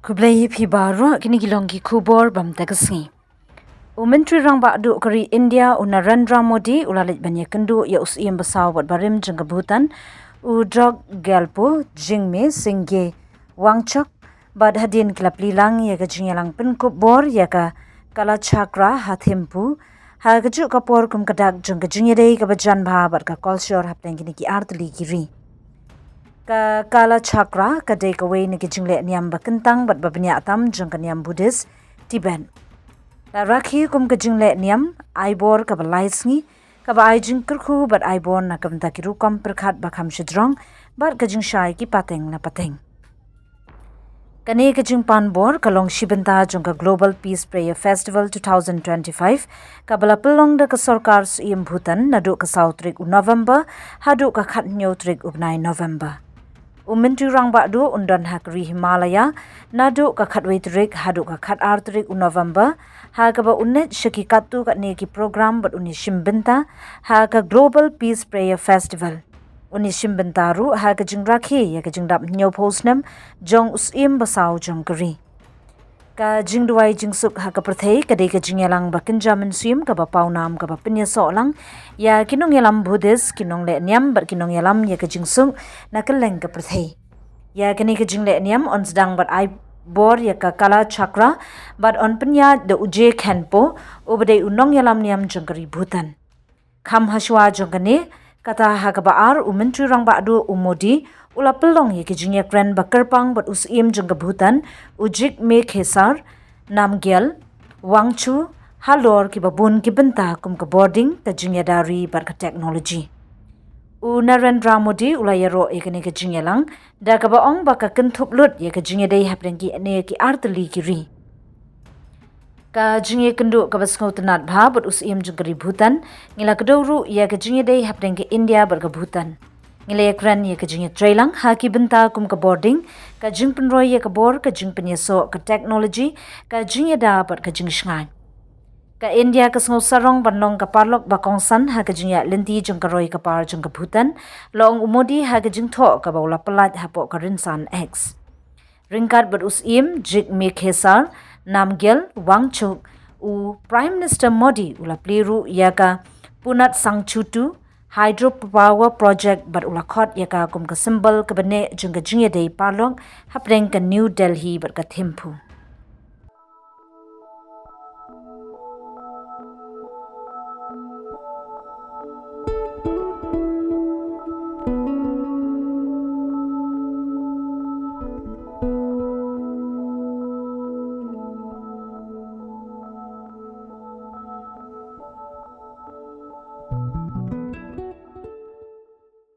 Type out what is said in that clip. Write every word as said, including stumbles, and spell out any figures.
Khublei ïa phi baroh, kine ki long ki khubor bam ta ka sngi. U Myntri Rangbah Duh ka ri India u Narendra Modi u la leit ban ïakynduh ïa u Syiem basaw bad barim jong ka Bhutan, u Druk Gyalpo Jigme Singye Wangchuk, bad hadien ki la plie lang ïa ka jingïalang pynkup bor ïa ka Kalachakra ha Thimphu, ha kajuh ka por kum ka dak jong ka jingïadei kaba jan bha bad ka kolshor hapdeng kine ki artylli ki ri. Ka Kalachakra ka dei kawei na ki jingleh niam ba kyntang bad ba bniah tam jong ka niam Buddhist Tibet. La rakhe kum ka jingleh niam ai bor kaba lai sngi, kaba ai jingkyrkhu bad ai bor na ka bynta ki rukom pyrkhat ba kham shajrong bad ka jingshai ki pateng na pateng. Kane ka jingpan bor ka long shi bynta jong ka Global Peace Prayer Festival two thousand twenty-five, kaba la pynlong da ka sorkar Syiem Bhutan naduh ka saw tarik u November haduh ka khathynñiew tarik u bnai November. U Myntri Rangbah Duh un don ha ka ri Himalaya naduh ka khatwei tarik haduh ka khatar tarik u November, ha kaba un leit sha ki katto katne ki program bad un ïashim bynta ha ka Global Peace Prayer Festival. Un ïashim bynta ruh ha ka jingrakhe ïa ka jingdap hynñiewphew snem jong u Syiem basaw jong ka ri. Ka jingduwai jingsuk ha ka pyrthei ka dei ka jingïalang ba kynja mynsiem kaba pawnam kaba pynïasoh lang ïa ki nongïalam Buddhist, ki nongleh niam bad ki nongïalam ïa ka jingsuk na kylleng ka pyrthei. Ïa kane ka jingleh niam yn sdang bad ai bor ïa ka Kalachakra bad yn pynïaid da u Je Khenpo, uba dei u nongïalam niam jong ka ri Bhutan. Kham hashwa jong kane, kata ha kaba ar, u Myntri Rangbah Duh u Modi u la pynlong ïa ki jingïakren ba kyrpang bad u Syiem jong ka Bhutan, u Jigme Khesar Namgyal Wangchuk, halor kiba bun ki bynta kum ka bording, ka jingïada ri bad ka technology. U Narendra Modi u la ïaroh ïa kane ka jingïalang da kaba ong ba ka kynthup lut ïa ka jingïadei hapdeng kine ki artylli ki ri. Ka jingïakynduh kaba sngewtynnad bha bad u Syiem jong ka ri Bhutan, ngi la kdew ruh ïa ka jingïadei hapdeng ka India bad ka Bhutan. Ngi la ïakren ïa ka jingïatreilang ha ki bynta kum ka bording, ka jingpynroi ïa ka bor, ka jingpynïasoh, ka technology, ka jingïada bad ka jingshngaiñ. Ka India ka sngew sarong ban long ka paralok ba kongsan ha ka jingïaid lynti jong ka roi ka par jong ka Bhutan, la ong u Modi ha ka jingthoh kaba u la pyllait hapoh ka rynsan X. Ryngkat bad u Syiem Jigme Khesar Namgyal Wangchuk, u Prime Minister Modi u la plie ruh ïa ka Punat Sangchutu Hydropower Project bad u la khot ïa ka kum ka symbol kaba neh jong ka jingïadei paralok hapdeng ka New Delhi bad ka Thimphu.